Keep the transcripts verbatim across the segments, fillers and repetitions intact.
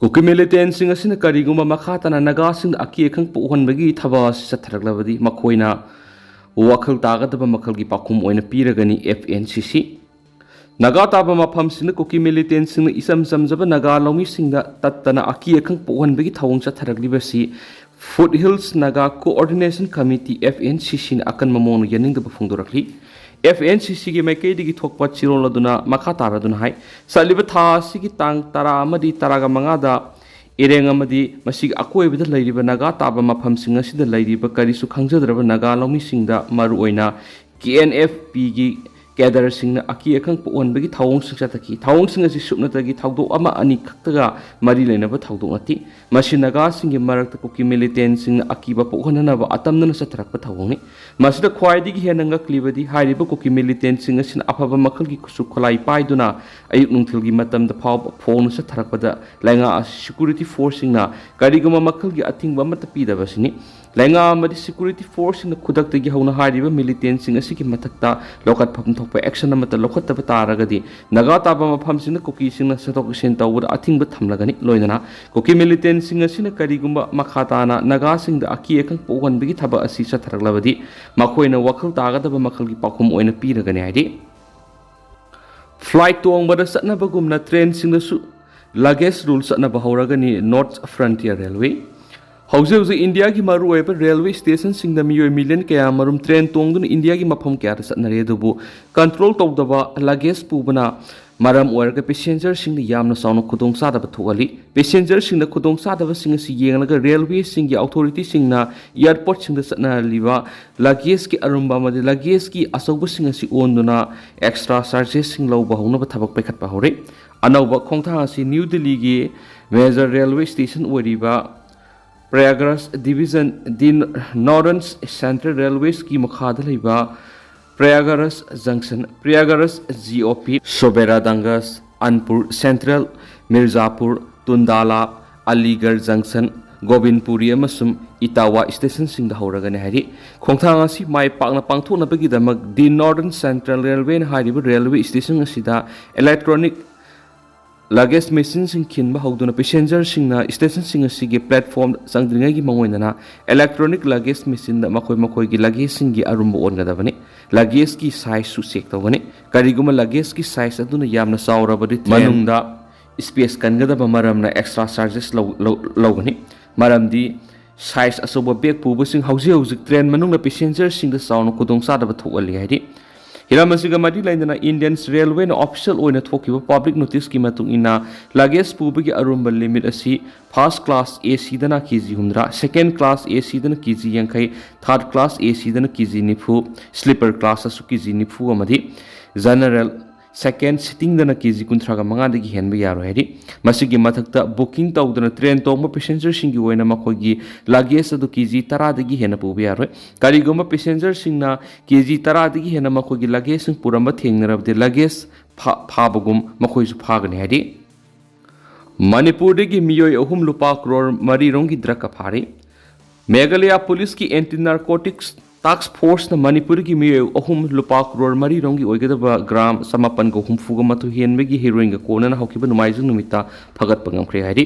ꯀꯨꯀꯤ ꯃꯤꯂꯤꯇꯦꯟꯁꯤꯡ ꯑꯁꯤꯅ ꯀꯔꯤꯒꯨꯝꯕ ꯃꯈꯥ ꯇꯥꯅ ꯅꯥꯒꯥꯁꯤꯡꯗ ꯑꯀꯤ ꯑꯈꯪ ꯄꯣꯛꯍꯟꯕꯒꯤ ꯊꯕꯛ ꯑꯁꯤ ꯆꯠꯊꯔꯛꯂꯕꯗꯤ, ꯃꯈꯣꯏꯅ ꯋꯥꯈꯜ ꯇꯥꯒꯗꯕ ꯃꯈꯜꯒꯤ ꯄꯥꯎꯈꯨꯝ ꯑꯣꯏꯅ ꯄꯤꯔꯒꯅꯤ꯫ ꯑꯦꯐ ꯑꯦꯟ ꯁꯤ ꯁꯤ꯫ ꯅꯥꯒꯥ ꯇꯥꯕ ꯃꯐꯝꯁꯤꯡꯗ ꯀꯨꯀꯤ ꯃꯤꯂꯤꯇꯦꯟꯁꯤꯡꯅ ꯏꯆꯝ ꯆꯝꯖꯕ ꯅꯥꯒꯥ ꯂꯧꯃꯤꯁꯤꯡꯗ ꯇꯠꯇꯅ ꯑꯀꯤ ꯑꯈꯪ ꯄꯣꯛꯍꯟꯕꯒꯤ ꯊꯧꯑꯣꯡ ꯆꯠꯊꯔꯛꯂꯤꯕꯁꯤ Foot Hills Naga Coordination Committee, F N C C ꯅ ꯑꯀꯟꯕ ꯃꯑꯣꯡꯗ ꯌꯥꯅꯤꯡꯗꯕ ꯐꯣꯡꯗꯣꯔꯛꯂꯤ꯫ F N C C ꯒꯤ ꯃꯥꯏꯀꯩꯗꯒꯤ ꯊꯣꯛꯄ ꯆꯦꯔꯣꯜ ꯑꯗꯨꯅ ꯃꯈꯥ ꯇꯥꯔꯗꯨꯅ ꯍꯥꯏ, ꯆꯠꯂꯤꯕ ꯊꯥ ꯑꯁꯤꯒꯤ ꯇꯥꯡ ꯇꯔꯥ ꯑꯃꯗꯤ ꯇꯔꯥꯒ ꯃꯉꯥꯗ ꯏꯔꯦꯡ ꯑꯃꯗꯤ ꯃꯁꯤꯒꯤ ꯑꯀꯣꯏꯕꯗ ꯂꯩꯔꯤꯕ ꯅꯥꯒꯥ ꯇꯥꯕ ꯃꯐꯝꯁꯤꯡ ꯑꯁꯤꯗ ꯂꯩꯔꯤꯕ ꯀꯔꯤꯁꯨ ꯈꯪꯖꯗ꯭ꯔꯕ ꯅꯥꯒꯥ ꯂꯧꯃꯤꯁꯤꯡꯗ, ꯃꯔꯨꯑꯣꯏꯅ K N F P ꯒꯤ ꯀꯦꯗꯔꯁꯤꯡꯅ ꯑꯀꯤ ꯑꯈꯪ ꯄꯣꯛꯍꯟꯕꯒꯤ ꯊꯧꯑꯣꯡꯁꯤꯡ ꯆꯠꯊꯈꯤ꯫ ꯊꯧꯑꯣꯡꯁꯤꯡ ꯑꯁꯤ ꯁꯨꯞꯅꯇꯒꯤ ꯊꯧꯗꯣꯛ ꯑꯃ ꯑꯅꯤ ꯈꯛꯇꯒ ꯃꯔꯤ ꯂꯩꯅꯕ ꯊꯧꯗꯣꯛ ꯅꯠꯇꯦ꯫ ꯃꯁꯤ ꯅꯥꯒꯥꯁꯤꯡꯒꯤ ꯃꯔꯛꯇ ꯀꯨꯀꯤ ꯃꯤꯂꯤꯇꯦꯟꯁꯤꯡꯅ ꯑꯀꯤꯕ ꯄꯣꯛꯍꯟꯅꯅꯕ ꯑꯇꯝꯅꯅ ꯆꯠꯊꯔꯛꯄ ꯊꯧꯑꯣꯡꯅꯤ꯫ ꯃꯁꯤꯗ ꯈ꯭ꯋꯥꯏꯗꯒꯤ ꯍꯦꯟꯅ ꯉꯛꯂꯤꯕꯗꯤ ꯍꯥꯏꯔꯤꯕ ꯀꯨꯀꯤ ꯃꯤꯂꯤꯇꯦꯟꯁꯤꯡ ꯑꯁꯤꯅ ꯑꯐꯕ ꯃꯈꯜꯒꯤ ꯈꯨꯠꯁꯨ ꯈꯨꯠꯂꯥꯏ ꯄꯥꯏꯗꯨꯅ ꯑꯌꯨꯛ ꯅꯨꯡꯊꯤꯜꯒꯤ ꯃꯇꯝꯗ ꯐꯥꯎꯕ ꯐꯣꯡꯅ ꯆꯠꯊꯔꯛꯄꯗ ꯂꯩꯉꯥꯛ ꯑꯁꯤ ꯁꯦꯀ꯭ꯌꯨꯔꯤꯇꯤ ꯐꯣꯔꯁꯁꯤꯡꯅ ꯀꯔꯤꯒꯨꯝꯕ ꯃꯈꯜꯒꯤ ꯑꯊꯤꯡꯕ ꯑꯃꯠꯇ ꯄꯤꯗꯕꯁꯤꯅꯤ꯫ ꯂꯩꯉꯥꯛ ꯑꯃꯗꯤ ꯁꯦꯀ꯭ꯌꯨꯔꯤꯇꯤ ꯐꯣꯔꯁꯁꯤꯡꯅ ꯈꯨꯗꯛꯇꯒꯤ ꯍꯧꯅ ꯍꯥꯏꯔꯤꯕ ꯃꯤꯂꯤꯇꯦꯟꯁꯤꯡ ꯑꯁꯤꯒꯤ ꯃꯊꯛꯇ ꯂꯧꯈꯠꯐꯝ ꯊꯣꯛꯄ ꯑꯦꯛꯁꯟ ꯑꯃꯠꯇ ꯂꯧꯈꯠꯇꯕ ꯇꯥꯔꯒꯗꯤ, ꯅꯥꯒꯥ ꯇꯥꯕ ꯃꯐꯝꯁꯤꯡꯗ ꯀꯨꯀꯤꯁꯤꯡꯅ ꯆꯠꯊꯣꯛ ꯆꯠꯁꯤꯟ ꯇꯧꯕꯗ ꯑꯊꯤꯡꯕ ꯊꯝꯂꯒꯅꯤ꯫ ꯂꯣꯏꯅꯅ ꯀꯨꯀꯤ ꯃꯤꯂꯤꯇꯦꯟꯁꯤꯡ ꯑꯁꯤꯅ ꯀꯔꯤꯒꯨꯝꯕ ꯃꯈꯥ ꯇꯥꯅ ꯅꯥꯒꯥꯁꯤꯡꯗ ꯑꯀꯤ ꯑꯈꯪ ꯄꯣꯛꯍꯟꯕꯒꯤ ꯊꯕꯛ ꯑꯁꯤ ꯆꯠꯊꯔꯛꯂꯕꯗꯤ, ꯃꯈꯣꯏꯅ ꯋꯥꯈꯜ ꯇꯥꯒꯗꯕ ꯃꯈꯜꯒꯤ ꯄꯥꯎꯈꯨꯝ ꯑꯣꯏꯅ ꯄꯤꯔꯒꯅꯤ ꯍꯥꯏꯔꯤ꯫ ꯐ꯭ꯂꯥꯏꯠ ꯇꯣꯡꯕꯗ ꯆꯠꯅꯕꯒꯨꯝꯅ ꯇ꯭ꯔꯦꯟꯁꯤꯡꯗꯁꯨ ꯂꯒꯦꯖ ꯔꯨꯜ ꯆꯠꯅꯕ ꯍꯧꯔꯒꯅꯤ꯫ North Frontier Railway꯫ ꯍꯧꯖꯤꯛ ꯍꯧꯖꯤꯛ ꯏꯟꯗꯤꯌꯥꯒꯤ ꯃꯔꯨꯑꯣꯏꯕ ꯔꯦꯜꯋꯦ ꯁ꯭ꯇꯦꯁꯟꯁꯤꯡꯗ ꯃꯤꯑꯣꯏ ꯃꯤꯂꯤꯌꯟ ꯀꯌꯥꯃꯔꯨꯝ ꯇ꯭ꯔꯦꯟ ꯇꯣꯡꯗꯨꯅ ꯏꯟꯗꯤꯌꯥꯒꯤ ꯃꯐꯝ ꯀꯌꯥꯗ ꯆꯠꯅꯔꯤ꯫ ꯑꯗꯨꯕꯨ ꯀꯟꯇ꯭ꯔꯣꯜ ꯇꯧꯗꯕ ꯂꯒꯦꯖ ꯄꯨꯕꯅ ꯃꯔꯝ ꯑꯣꯏꯔꯒ ꯄꯦꯁꯦꯟꯖꯔꯁꯤꯡꯗ ꯌꯥꯝꯅ ꯆꯥꯎꯅ ꯈꯨꯗꯣꯡꯆꯥꯗꯕ ꯊꯣꯛꯍꯜꯂꯤ꯫ ꯄꯦꯁꯦꯟꯖꯔꯁꯤꯡꯅ ꯈꯨꯗꯣꯡꯆꯥꯗꯕꯁꯤꯡ ꯑꯁꯤ ꯌꯦꯡꯂꯒ ꯔꯦꯜꯋꯦꯁꯤꯡꯒꯤ ꯑꯣꯊꯣꯔꯤꯇꯤꯁꯤꯡꯅ ꯑꯦꯌꯔꯄꯣꯔꯠꯁꯤꯡꯗ ꯆꯠꯅꯍꯜꯂꯤꯕ ꯂꯒꯦꯖꯀꯤ ꯑꯔꯨꯝꯕ ꯑꯃꯗꯤ ꯂꯒꯦꯖꯀꯤ ꯑꯆꯧꯕꯁꯤꯡ ꯑꯁꯤ ꯑꯣꯟꯗꯨꯅ ꯑꯦꯛꯁꯇ꯭ꯔꯥ ꯆꯥꯔꯖꯦꯁꯁꯤꯡ ꯂꯧꯕ ꯍꯧꯅꯕ ꯊꯕꯛ ꯄꯥꯏꯈꯠꯄ ꯍꯧꯔꯦ꯫ ꯑꯅꯧꯕ ꯈꯣꯡꯊꯥꯡ ꯑꯁꯤ ꯅ꯭ꯌꯨ ꯗꯤꯜꯂꯤꯒꯤ ꯃꯦꯖꯔ ꯔꯦꯜꯋꯦ ꯁ꯭ꯇꯦꯁꯟ ꯑꯣꯏꯔꯤꯕ ꯄ꯭ꯔꯌꯥꯒꯔꯥꯖ ꯗꯤꯕꯤꯖꯟ, ꯗꯤ ꯅꯣꯔꯗꯔꯟ ꯁꯦꯟꯇ꯭ꯔꯦꯜ ꯔꯦꯜꯋꯦꯁꯀꯤ ꯃꯈꯥꯗ ꯂꯩꯕ ꯄ꯭ꯔꯌꯥꯒꯔꯥꯖ ꯖꯪꯁꯟ, ꯄ꯭ꯔꯌꯥꯒꯔꯥꯖ ꯖꯤ ꯑꯣ ꯄꯤ, ꯁꯣꯕꯦꯔꯥꯗꯥꯡꯒꯁ, ꯑꯟꯄꯨꯔ ꯁꯦꯟꯇ꯭ꯔꯦꯜ, ꯃꯤꯔꯖꯥꯄꯨꯔ, ꯇꯨꯟꯗꯥꯂꯥ, ꯑꯂꯤꯒꯔ ꯖꯪꯁꯟ, ꯒꯣꯕꯤꯟꯄꯨꯔꯤ ꯑꯃꯁꯨꯡ ꯏꯇꯥꯋꯥ ꯁ꯭ꯇꯦꯁꯟꯁꯤꯡꯗ ꯍꯧꯔꯒꯅꯤ ꯍꯥꯏꯔꯤ꯫ ꯈꯣꯡꯊꯥꯡ ꯑꯁꯤ ꯃꯥꯏ ꯄꯥꯛꯅ ꯄꯥꯡꯊꯣꯛꯅꯕꯒꯤꯗꯃꯛ ꯗꯤ ꯅꯣꯔꯗꯔꯟ ꯁꯦꯟꯇ꯭ꯔꯦꯜ ꯔꯦꯜꯋꯦꯅ ꯍꯥꯏꯔꯤꯕ ꯔꯦꯜꯋꯦ ꯁ꯭ꯇꯦꯁꯟ ꯑꯁꯤꯗ ꯏꯂꯦꯛꯇ꯭ꯔꯣꯅꯤꯛ Luggage machineꯁꯤꯡ ꯈꯤꯟꯕ ꯍꯧꯗꯨꯅ ꯄꯦꯁꯦꯟꯖꯔꯁꯤꯡꯅ ꯁ꯭ꯇꯦꯁꯟꯁꯤꯡ ꯑꯁꯤꯒꯤ ꯄ꯭ꯂꯦꯠꯐꯣꯔꯝ ꯆꯪꯗ꯭ꯔꯤꯉꯩꯒꯤ ꯃꯥꯡꯑꯣꯏꯅꯅ electronic luggage machineꯗ ꯃꯈꯣꯏ ꯃꯈꯣꯏꯒꯤ ꯂꯒꯦꯖꯁꯤꯡꯒꯤ ꯑꯔꯨꯝꯕ ꯑꯣꯟꯒꯗꯕꯅꯤ꯫ ꯂꯒꯦꯖꯀꯤ ꯁꯥꯏꯖꯁꯨ ꯆꯦꯛ ꯇꯧꯒꯅꯤ꯫ ꯀꯔꯤꯒꯨꯝꯕ ꯂꯒꯦꯖꯀꯤ ꯁꯥꯏꯖ ꯑꯗꯨꯅ ꯌꯥꯝꯅ ꯆꯥꯎꯔꯕꯗꯤ ꯇ꯭ꯔꯦꯟ ꯃꯅꯨꯡꯗ ꯁ꯭ꯄꯦꯁ ꯀꯟꯒꯗꯕ ꯃꯔꯝꯅ ꯑꯦꯛꯁꯇ꯭ꯔꯥ ꯆꯥꯔꯖꯦꯁ ꯂꯧ-, ꯂꯧ-, ꯂꯧꯒꯅꯤ꯫ ꯃꯔꯝꯗꯤ ꯁꯥꯏꯖ ꯑꯆꯧꯕ ꯕꯦꯒ ꯄꯨꯕꯁꯤꯡ ꯍꯧꯖꯤꯛ ꯍꯧꯖꯤꯛ ꯇ꯭ꯔꯦꯟ ꯃꯅꯨꯡꯗ ꯄꯦꯁꯦꯟꯖꯔꯁꯤꯡꯗ ꯆꯥꯎꯅ ꯈꯨꯗꯣꯡꯆꯥꯗꯕ ꯊꯣꯛꯍꯜꯂꯤ ꯍꯥꯏꯔꯤ꯫ ꯍꯤꯔꯝ ꯑꯁꯤꯒ ꯃꯔꯤ ꯂꯩꯅꯅ Indian Railwayꯅ ꯑꯣꯐꯤꯁꯤꯌꯦꯜ ꯑꯣꯏꯅ ꯊꯣꯛꯈꯤꯕ ꯄꯕ꯭ꯂꯤꯛ ꯅꯣꯇꯤꯁꯀꯤ ꯃꯇꯨꯡ ꯏꯟꯅ ꯂꯒꯦꯖ ꯄꯨꯕꯒꯤ ꯑꯔꯨꯝꯕ ꯂꯤꯃꯤꯠ ꯑꯁꯤ ꯐꯥꯔꯁ ꯀ꯭ꯂꯥꯁ ꯑꯦ ꯁꯤꯗꯅ ꯀꯦ ꯖꯤ ꯍꯨꯝꯗ꯭ꯔꯥ, ꯁꯦꯀꯦꯟ ꯀ꯭ꯂꯥꯁ ꯑꯦ ꯁꯤꯗꯅ ꯀꯦ ꯖꯤ ꯌꯥꯡꯈꯩ, ꯊꯥꯔꯠ ꯀ꯭ꯂꯥꯁ ꯑꯦ ꯁꯤꯗꯅ ꯀꯦ ꯖꯤ ꯅꯤꯐꯨ, ꯁ꯭ꯂꯤꯄꯔ ꯀ꯭ꯂꯥꯁꯇꯁꯨ ꯀꯦ ꯖꯤ ꯅꯤꯐꯨ ꯑꯃꯗꯤ ꯖꯦꯅꯔꯦꯜ ꯁꯦꯀꯦꯟ ꯁꯤꯇꯤꯡꯗꯅ ꯀꯦ ꯖꯤ ꯀꯨꯟꯊ꯭ꯔꯥꯒ ꯃꯉꯥꯗꯒꯤ ꯍꯦꯟꯕ ꯌꯥꯔꯣꯏ ꯍꯥꯏꯔꯤ꯫ ꯃꯁꯤꯒꯤ ꯃꯊꯛꯇ ꯕꯨꯀꯤꯡ ꯇꯧꯗꯅ ꯇ꯭ꯔꯦꯟ ꯇꯣꯡꯕ ꯄꯦꯁꯦꯟꯖꯔꯁꯤꯡꯒꯤ ꯑꯣꯏꯅ ꯃꯈꯣꯏꯒꯤ ꯂꯒꯦꯖ ꯑꯗꯨ ꯀꯦ ꯖꯤ ꯇꯔꯥꯗꯒꯤ ꯍꯦꯟꯅ ꯄꯨꯕ ꯌꯥꯔꯣꯏ꯫ ꯀꯔꯤꯒꯨꯝꯕ ꯄꯦꯁꯦꯟꯖꯔꯁꯤꯡꯅ ꯀꯦ ꯖꯤ ꯇꯔꯥꯗꯒꯤ ꯍꯦꯟꯅ ꯃꯈꯣꯏꯒꯤ ꯂꯒꯦꯖꯁꯤꯡ ꯄꯨꯔꯝꯕ ꯊꯦꯡꯅꯔꯕꯗꯤ ꯂꯒꯦꯖ ꯐꯥ-, ꯐꯥꯕꯒꯨꯝ ꯃꯈꯣꯏꯁꯨ ꯐꯥꯒꯅꯤ ꯍꯥꯏꯔꯤ꯫ ꯃꯅꯤꯄꯨꯔꯗꯒꯤ ꯃꯤꯑꯣꯏ ꯑꯍꯨꯝ ꯂꯨꯄꯥ ꯀ꯭ꯔꯣꯔ ꯃꯔꯤ ꯔꯣꯝꯒꯤ ꯗ꯭ꯔꯒ ꯐꯥꯔꯤ꯫ ꯃꯦꯘꯥꯂꯌꯥ ꯄꯨꯂꯤꯁꯀꯤ ꯑꯦꯟꯇꯤ ꯅꯥꯔꯀꯣꯇꯤꯛꯁ ꯇꯥꯛꯁ ꯐꯣꯔꯁꯅ ꯃꯅꯤꯄꯨꯔꯒꯤ ꯃꯤꯑꯣꯏ ꯑꯍꯨꯝ ꯂꯨꯄꯥ ꯀ꯭ꯔꯣꯔ ꯃꯔꯤ ꯔꯣꯝꯒꯤ ꯑꯣꯏꯒꯗꯕ ꯒ꯭ꯔꯥꯝ ꯆꯃꯥꯄꯟꯒ ꯍꯨꯝꯐꯨꯒ ꯃꯥꯊꯣꯏ ꯍꯦꯟꯕꯒꯤ ꯍꯦꯔꯣꯏꯟꯒ ꯀꯣꯟꯅꯅ ꯍꯧꯈꯤꯕ ꯅꯣꯡꯃꯥꯏꯖꯤꯡ ꯅꯨꯃꯤꯠꯇ ꯐꯥꯒꯠꯄ ꯉꯝꯈ꯭ꯔꯦ ꯍꯥꯏꯔꯤ꯫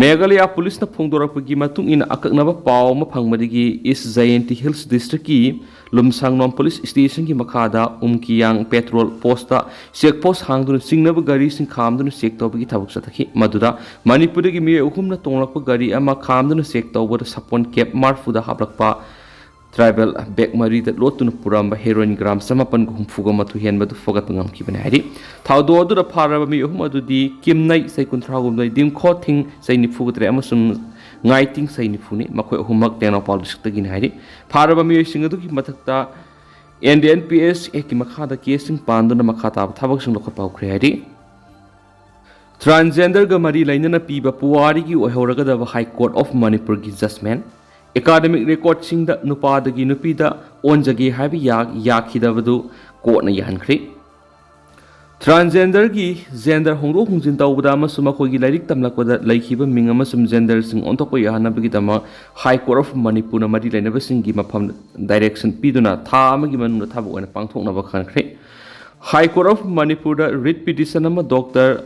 ꯃꯦꯘꯥꯂꯌꯥ ꯄꯨꯂꯤꯁꯅ ꯐꯣꯡꯗꯣꯔꯛꯄꯒꯤ ꯃꯇꯨꯡ ꯏꯟꯅ, ꯑꯀꯛꯅꯕ ꯄꯥꯎ ꯑꯃ ꯐꯪꯕꯗꯒꯤ ꯏꯁ ꯖꯌꯦꯟꯇꯤ ꯍꯤꯜꯁ ꯗꯤꯁꯇ꯭ꯔꯤꯛꯀꯤ ꯂꯨꯝꯁꯥꯡꯅꯣꯝ ꯄꯨꯂꯤꯁ ꯁ꯭ꯇꯦꯁꯟꯒꯤ ꯃꯈꯥꯗ ꯎꯝꯀꯤꯌꯥꯡ ꯄꯦꯇ꯭ꯔꯣꯜ ꯄꯣꯁꯇ ꯆꯦꯛ ꯄꯣꯁ ꯍꯥꯡꯗꯨꯅ ꯆꯤꯡꯅꯕ ꯒꯥꯔꯤꯁꯤꯡ ꯈꯥꯝꯗꯨꯅ ꯆꯦꯛ ꯇꯧꯕꯒꯤ ꯊꯕꯛ ꯆꯠꯊꯈꯤ꯫ ꯃꯗꯨꯗ ꯃꯅꯤꯄꯨꯔꯗꯒꯤ ꯃꯤꯑꯣꯏ ꯑꯍꯨꯝꯅ ꯇꯣꯡꯂꯛꯄ ꯒꯥꯔꯤ ꯑꯃ ꯈꯥꯝꯗꯨꯅ ꯆꯦꯛ ꯇꯧꯕꯗ ꯁꯥꯄꯣꯟ ꯀꯦꯞ ꯃꯔꯐꯨꯗ ꯍꯥꯞꯂꯛꯄ ꯇ꯭ꯔꯥꯏꯕꯦꯜ ꯕꯦꯒ ꯃꯔꯤꯗ ꯂꯣꯠꯇꯨꯅ ꯄꯨꯔꯝꯕ ꯍꯦꯔꯣꯏꯟ ꯒ꯭ꯔꯥꯝ ꯆꯃꯥꯄꯟꯒ ꯍꯨꯝꯐꯨꯒ ꯃꯥꯊꯣꯏ ꯍꯦꯟꯕꯗꯨ ꯐꯥꯒꯠꯄ ꯉꯝꯈꯤꯕꯅꯤ ꯍꯥꯏꯔꯤ꯫ ꯊꯧꯗꯣꯛ ꯑꯗꯨꯗ ꯐꯥꯔꯕ ꯃꯤꯑꯣꯏ ꯑꯍꯨꯝ ꯑꯗꯨꯗꯤ ꯀꯤꯝꯅꯩ ꯆꯍꯤ ꯀꯨꯟꯊ꯭ꯔꯥꯍꯨꯝꯗꯣꯏ, ꯗꯤꯝꯈꯣ ꯊꯤꯡ ꯆꯍꯤ ꯅꯤꯐꯨꯒ ꯇꯔꯦꯠ ꯑꯃꯁꯨꯡ ꯉꯥꯏꯇꯤꯡ ꯆꯍꯤ ꯅꯤꯐꯨꯅꯤ꯫ ꯃꯈꯣꯏ ꯑꯍꯨꯝꯃꯛ ꯇꯦꯡꯅꯧꯄꯥꯜ ꯗꯤꯁꯇ꯭ꯔꯤꯛꯇꯒꯤꯅꯤ ꯍꯥꯏꯔꯤ꯫ ꯐꯥꯔꯕ ꯃꯤꯑꯣꯏꯁꯤꯡ ꯑꯗꯨꯒꯤ ꯃꯊꯛꯇ N D N P S ꯑꯦꯛꯀꯤ ꯃꯈꯥꯗ ꯀꯦꯁꯁꯤꯡ ꯄꯥꯟꯗꯨꯅ ꯃꯈꯥ ꯇꯥꯕ ꯊꯕꯛꯁꯤꯡ ꯂꯧꯈꯠꯄ ꯍꯧꯈ꯭ꯔꯦ ꯍꯥꯏꯔꯤ꯫ ꯇ꯭ꯔꯥꯟꯁꯖꯦꯟꯗꯔꯒ ꯃꯔꯤ ꯂꯩꯅꯅ ꯄꯤꯕ ꯄꯨꯋꯥꯔꯤꯒꯤ ꯑꯣꯏꯍꯧꯔꯒꯗꯕ ꯍꯥꯏ ꯀꯣꯔꯠ ꯑꯣꯐ ꯃꯅꯤꯄꯨꯔꯒꯤ ꯖꯁꯃꯦꯟ꯫ ꯑꯦꯀꯥꯗꯃꯤꯛ ꯔꯦꯀꯣꯔꯠꯁꯤꯡꯗ ꯅꯨꯄꯥꯗꯒꯤ ꯅꯨꯄꯤꯗ ꯑꯣꯟꯖꯒꯦ ꯍꯥꯏꯕ ꯌꯥ-, ꯌꯥꯈꯤꯗꯕꯗꯨ ꯀꯣꯔꯠꯅ ꯌꯥꯍꯟꯈ꯭ꯔꯦ꯫ ꯇ꯭ꯔꯥꯟꯁꯖꯦꯟꯗꯔꯒꯤ ꯖꯦꯟꯗꯔ ꯍꯣꯡꯗꯣꯛ ꯍꯣꯡꯖꯤꯟ ꯇꯧꯕꯗ ꯑꯃꯁꯨꯡ ꯃꯈꯣꯏꯒꯤ ꯂꯥꯏꯔꯤꯛ ꯇꯝꯂꯛꯄꯗ ꯂꯩꯈꯤꯕ ꯃꯤꯡ ꯑꯃꯁꯨꯡ ꯖꯦꯟꯗꯔꯁꯤꯡ ꯑꯣꯟꯊꯣꯛꯄ ꯌꯥꯍꯟꯅꯕꯒꯤꯗꯃꯛ ꯍꯥꯏ ꯀꯣꯔꯠ ꯑꯣꯐ ꯃꯅꯤꯄꯨꯔꯅ ꯃꯔꯤ ꯂꯩꯅꯕꯁꯤꯡꯒꯤ ꯃꯐꯝ ꯗꯥꯏꯔꯦꯛꯁꯟ ꯄꯤꯗꯨꯅ ꯊꯥ ꯑꯃꯒꯤ ꯃꯅꯨꯡꯗ ꯊꯕꯛ ꯑꯣꯏꯅ ꯄꯥꯡꯊꯣꯛꯅꯕ ꯈꯟꯈ꯭ꯔꯦ꯫ ꯍꯥꯏ ꯀꯣꯔꯠ ꯑꯣꯐ ꯃꯅꯤꯄꯨꯔꯗ ꯔꯤꯠ ꯄꯤꯇꯤꯁꯟ ꯑꯃ ꯗꯣꯛꯇꯔ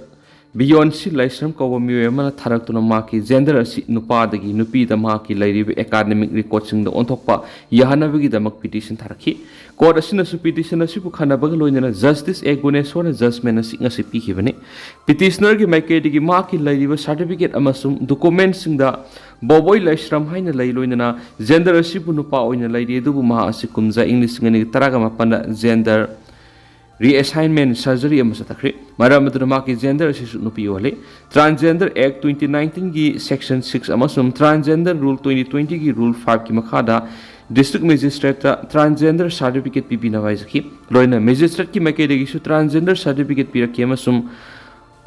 ꯕꯤꯌꯣꯟꯁꯤ ꯂꯥꯏꯁ꯭ꯔꯝ ꯀꯧꯕ ꯃꯤꯑꯣꯏ ꯑꯃꯅ ꯊꯥꯔꯛꯇꯨꯅ ꯃꯍꯥꯛꯀꯤ gender ꯑꯁꯤ ꯅꯨꯄꯥꯗꯒꯤ ꯅꯨꯄꯤꯗ ꯃꯍꯥꯛꯀꯤ ꯂꯩꯔꯤꯕ academic recordꯁꯤꯡꯗ ꯑꯣꯟꯊꯣꯛꯄ ꯌꯥꯍꯟꯅꯕꯒꯤꯗꯃꯛ petition ꯊꯥꯔꯛꯈꯤ꯫ Court ꯑꯁꯤꯅꯁꯨ petition ꯑꯁꯤꯕꯨ ꯈꯟꯅꯕꯒ ꯂꯣꯏꯅꯅ Justice A ꯒꯨꯅꯦꯁꯣꯔꯅ judgment ꯑꯁꯤ ꯉꯁꯤ ꯄꯤꯈꯤꯕꯅꯤ꯫ Petitionerꯒꯤ ꯃꯥꯏꯀꯩꯗꯒꯤ ꯃꯍꯥꯛꯀꯤ ꯂꯩꯔꯤꯕ certificate ꯑꯃꯁꯨꯡ documentꯁꯤꯡꯗ ꯕꯣꯕꯣꯏ ꯂꯥꯏꯁ꯭ꯔꯝ ꯍꯥꯏꯅ ꯂꯩ, ꯂꯣꯏꯅꯅ gender ꯑꯁꯤꯕꯨ ꯅꯨꯄꯥ ꯑꯣꯏꯅ ꯂꯩꯔꯤ, ꯑꯗꯨꯕꯨ ꯃꯍꯥꯛ ꯑꯁꯤ ꯀꯨꯝꯖꯥ ꯏꯪ ꯂꯤꯁꯤꯡ ꯑꯅꯤꯒ ꯇꯔꯥꯒ ꯃꯥꯄꯟꯗ gender reassignment surgery ꯑꯃ ꯆꯠꯊꯈ꯭ꯔꯦ꯫ ꯃꯔꯝ ꯑꯗꯨꯅ ꯃꯍꯥꯛꯀꯤ gender ꯑꯁꯤꯁꯨ ꯅꯨꯄꯤ ꯑꯣꯜꯂꯤ꯫ Transgender Act twenty nineteenꯒꯤ section six ꯑꯃꯁꯨꯡ Transgender Rule twenty twentyꯒꯤ rule fiveꯀꯤ ꯃꯈꯥꯗ district magistrateꯇ transgender certificate ꯄꯤꯕꯤꯅꯕ ꯍꯥꯏꯖꯈꯤ꯫ ꯂꯣꯏꯅꯅ magistrateꯀꯤ ꯃꯥꯏꯀꯩꯗꯒꯤꯁꯨ transgender certificate ꯄꯤꯔꯛꯈꯤ ꯑꯃꯁꯨꯡ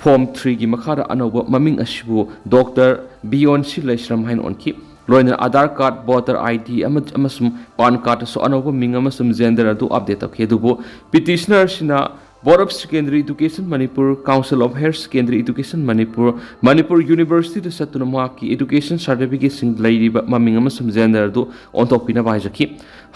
form threeꯒꯤ ꯃꯈꯥꯗ ꯑꯅꯧꯕ ꯃꯃꯤꯡ ꯑꯁꯤꯕꯨ Doctor ꯕꯤꯌꯣꯟꯁꯤ ꯂꯩꯁ꯭ꯔꯝ ꯍꯥꯏꯅ ꯑꯣꯟꯈꯤ꯫ ꯂꯣꯏꯅꯅ Aadhaar card, voter ID ꯑꯃ-, ꯑꯃꯁꯨꯡ PAN cardꯇꯁꯨ ꯑꯅꯧꯕ ꯃꯤꯡ ꯑꯃꯁꯨꯡ gender ꯑꯗꯨ update ꯇꯧꯈꯤ꯫ ꯑꯗꯨꯕꯨ petitionerꯁꯤꯅ Board of Secondary Education Manipur, Council of Higher Secondary Education Manipur, Manipur Universityꯗ ꯆꯠꯇꯨꯅ ꯃꯍꯥꯛꯀꯤ education certificateꯁꯤꯡ ꯂꯩꯔꯤꯕ ꯃꯃꯤꯡ ꯑꯃꯁꯨꯡ gender ꯑꯗꯨ ꯑꯣꯟꯊꯣꯛꯄꯤꯅꯕ ꯍꯥꯏꯖꯈꯤ꯫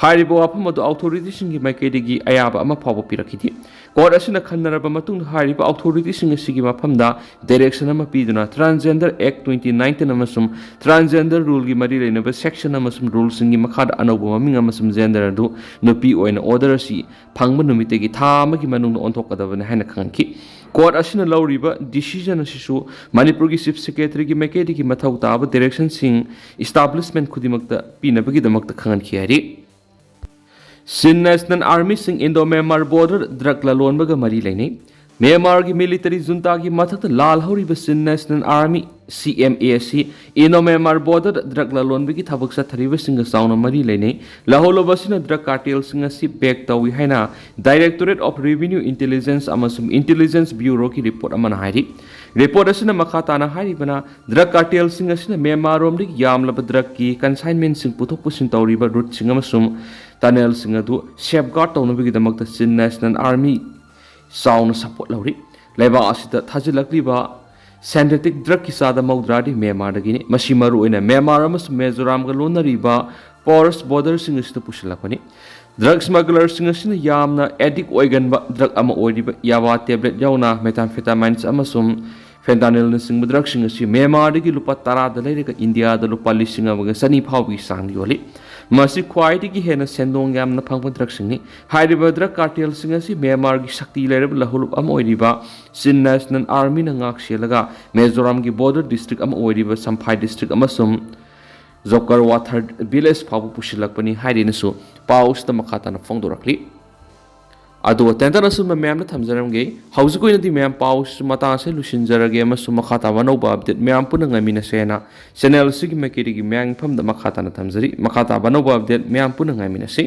ꯍꯥꯏꯔꯤꯕ ꯋꯥꯐꯝ ꯑꯗꯨ authorityꯁꯤꯡꯒꯤ ꯃꯥꯏꯀꯩꯗꯒꯤ ꯑꯌꯥꯕ ꯑꯃ ꯐꯥꯎꯕ ꯄꯤꯔꯛꯈꯤꯗꯦ꯫ Court ꯑꯁꯤꯅ ꯈꯟꯅꯔꯕ ꯃꯇꯨꯡꯗ ꯍꯥꯏꯔꯤꯕ authorityꯁꯤꯡ ꯑꯁꯤꯒꯤ ꯃꯐꯝꯗ direction ꯑꯃ ꯄꯤꯗꯨꯅ Transgender Act twenty nineteen ꯑꯃꯁꯨꯡ Transgender Ruleꯒꯤ ꯃꯔꯤ ꯂꯩꯅꯕ section ꯑꯃꯁꯨꯡ ruleꯁꯤꯡꯒꯤ ꯃꯈꯥꯗ ꯑꯅꯧꯕ ꯃꯃꯤꯡ ꯑꯃꯁꯨꯡ gender ꯑꯗꯨ ꯅꯨꯄꯤ ꯑꯣꯏꯅ order ꯑꯁꯤ ꯐꯪꯕ ꯅꯨꯃꯤꯠꯇꯒꯤ ꯊꯥ ꯑꯃꯒꯤ ꯃꯅꯨꯡꯗ ꯑꯣꯟꯊꯣꯛꯀꯗꯕꯅꯤ ꯍꯥꯏꯅ ꯈꯪꯍꯟꯈꯤ꯫ Court ꯑꯁꯤꯅ ꯂꯧꯔꯤꯕ decision ꯑꯁꯤꯁꯨ ꯃꯅꯤꯄꯨꯔꯒꯤ Chief Secretaryꯒꯤ ꯃꯥꯏꯀꯩꯗꯒꯤ ꯃꯊꯧ ꯇꯥꯕ directionꯁꯤꯡ establishment ꯈꯨꯗꯤꯡꯃꯛꯇ ꯄꯤꯅꯕꯒꯤꯗꯃꯛꯇ ꯈꯪꯍꯟꯈꯤ ꯍꯥꯏꯔꯤ꯫ Chin National Armyꯁꯤꯡ Indo-Myanmar border drug ꯂꯂꯣꯟꯕꯒ ꯃꯔꯤ ꯂꯩꯅꯩ꯫ ꯃ꯭ꯌꯥꯟꯃꯥꯔꯒꯤ military juntaꯒꯤ ꯃꯊꯛꯇ ꯂꯥꯜꯍꯧꯔꯤꯕ Chin National Army, C N A, ꯑꯁꯤ Indo-Myanmar border drug ꯂꯂꯣꯟꯕꯒꯤ ꯊꯕꯛ ꯆꯠꯊꯔꯤꯕꯁꯤꯡꯒ ꯆꯥꯎꯅ ꯃꯔꯤ ꯂꯩꯅꯩ꯫ ꯂꯥꯜꯍꯧꯔꯕꯁꯤꯅ drug cartelꯁꯤꯡ ꯑꯁꯤ back ꯇꯧꯏ ꯍꯥꯏꯅ Directorate of Revenue Intelligence ꯑꯃꯁꯨꯡ Intelligence Bureauꯒꯤ report ꯑꯃꯅ ꯍꯥꯏꯔꯤ꯫ Report ꯑꯁꯤꯅ ꯃꯈꯥ ꯇꯥꯅ ꯍꯥꯏꯔꯤꯕꯅ, drug cartelꯁꯤꯡ ꯑꯁꯤꯅ ꯃ꯭ꯌꯥꯟꯃꯥꯔꯔꯣꯝꯗꯒꯤ ꯌꯥꯝꯂꯕ drugꯀꯤ consignmentꯁꯤꯡ ꯄꯨꯊꯣꯛ ꯄꯨꯁꯤꯟ ꯇꯧꯔꯤꯕ routeꯁꯤꯡ ꯑꯃꯁꯨꯡ tunnelꯁꯤꯡ ꯑꯗꯨ safeguard ꯇꯧꯅꯕꯒꯤꯗꯃꯛꯇ Chin National Army ꯆꯥꯎꯅ support ꯂꯧꯔꯤ꯫ ꯂꯩꯕꯥꯛ ꯑꯁꯤꯗ ꯊꯥꯖꯤꯜꯂꯛꯂꯤꯕ synthetic drugꯀꯤ ꯆꯥꯗ ꯃꯧꯗ꯭ꯔꯥꯗꯤ ꯃ꯭ꯌꯥꯟꯃꯥꯔꯗꯒꯤꯅꯤ꯫ ꯃꯁꯤ ꯃꯔꯨꯑꯣꯏꯅ ꯃ꯭ꯌꯥꯟꯃꯥꯔ ꯑꯃꯁꯨꯡ ꯃꯤꯖꯣꯔꯥꯝꯒ ꯂꯣꯟꯅꯔꯤꯕ porous borderꯁꯤꯡ ꯑꯁꯤꯗ ꯄꯨꯁꯤꯜꯂꯛꯄꯅꯤ꯫ ꯗ꯭ꯔꯒ ꯁ꯭ꯃꯒꯂꯔꯁꯤꯡ ꯑꯁꯤꯅ ꯌꯥꯝꯅ ꯑꯦꯗꯤꯛ ꯑꯣꯏꯒꯟꯕ ꯗ꯭ꯔꯒ ꯑꯃ ꯑꯣꯏꯔꯤꯕ ꯌꯥꯕꯥ ꯇꯦꯕ꯭ꯂꯦꯠ ꯌꯥꯎꯅ ꯃꯦꯊꯥꯝꯐꯦꯇꯥꯃꯥꯏꯟꯁ ꯑꯃꯁꯨꯡ ꯐꯦꯟꯇꯥꯅꯤꯜꯅꯆꯤꯡꯕ ꯗ꯭ꯔꯒꯁꯤꯡ ꯑꯁꯤ ꯃ꯭ꯌꯥꯟꯃꯥꯔꯗꯒꯤ ꯂꯨꯄꯥ ꯇꯔꯥꯗ ꯂꯩꯔꯒ ꯏꯟꯗꯤꯌꯥꯗ ꯂꯨꯄꯥ ꯂꯤꯁꯤꯡ ꯑꯃꯒ ꯆꯅꯤ ꯐꯥꯎꯕꯒꯤ ꯆꯥꯡꯗ ꯌꯣꯜꯂꯤ꯫ ꯃꯁꯤ ꯈ꯭ꯋꯥꯏꯗꯒꯤ ꯍꯦꯟꯅ ꯁꯦꯟꯗꯣꯡ ꯌꯥꯝꯅ ꯐꯪꯕ ꯗ꯭ꯔꯒꯁꯤꯡꯅꯤ꯫ ꯍꯥꯏꯔꯤꯕ ꯗ꯭ꯔꯒ ꯀꯥꯔꯇꯦꯜꯁꯤꯡ ꯑꯁꯤ ꯃ꯭ꯌꯥꯟꯃꯥꯔꯒꯤ ꯁꯛꯇꯤ ꯂꯩꯔꯕ ꯂꯧꯍꯨꯂꯨꯞ ꯑꯃ ꯑꯣꯏꯔꯤꯕ ꯆꯤꯟ ꯅꯦꯁꯅꯦꯜ ꯑꯥꯔꯃꯤꯅ ꯉꯥꯛ ꯁꯦꯜꯂꯒ ꯃꯤꯖꯣꯔꯥꯝꯒꯤ ꯕꯣꯔꯗꯔ ꯗꯤꯁꯇ꯭ꯔꯤꯛ ꯑꯃ ꯑꯣꯏꯔꯤꯕ ꯁꯝꯐꯥꯏ ꯗꯤꯁꯇ꯭ꯔꯤꯛ ꯑꯃꯁꯨꯡ ꯖꯣꯀꯔ ꯋꯥꯊꯔ ꯚꯤꯂꯦꯖ ꯐꯥꯎꯕ ꯄꯨꯁꯤꯜꯂꯛꯄꯅꯤ ꯍꯥꯏꯔꯤꯅꯁꯨ ꯄꯥꯎꯁꯤꯗ ꯃꯈꯥ ꯇꯥꯅ ꯐꯣꯡꯗꯣꯔꯛꯂꯤ꯫ ꯑꯗꯣ ꯑꯇꯦꯟꯇꯅ ꯑꯁꯨꯝꯅ ꯃꯌꯥꯝꯗ ꯊꯝꯖꯔꯝꯒꯦ꯫ ꯍꯧꯖꯤꯛ ꯑꯣꯏꯅꯗꯤ ꯃꯌꯥꯝ ꯄꯥꯎꯁꯤ ꯃꯇꯥꯡ ꯑꯁꯤꯗ ꯂꯣꯏꯁꯤꯟꯖꯔꯒꯦ ꯑꯃꯁꯨꯡ ꯃꯈꯥ ꯇꯥꯕ ꯑꯅꯧꯕ ꯑꯞꯗꯦꯠ ꯃꯌꯥꯝ ꯄꯨꯟꯅ ꯉꯥꯏꯃꯤꯟꯅꯁꯦꯅ ꯆꯦꯅꯦꯜ ꯑꯁꯤꯒꯤ ꯃꯥꯏꯀꯩꯗꯒꯤ ꯃꯌꯥꯝꯒꯤ ꯃꯐꯝꯗ ꯃꯈꯥ ꯇꯥꯅ ꯊꯝꯖꯔꯤ꯫ ꯃꯈꯥ ꯇꯥꯕ ꯑꯅꯧꯕ ꯑꯞꯗꯦꯠ ꯃꯌꯥꯝ ꯄꯨꯟꯅ ꯉꯥꯏꯃꯤꯟꯅꯁꯤ꯫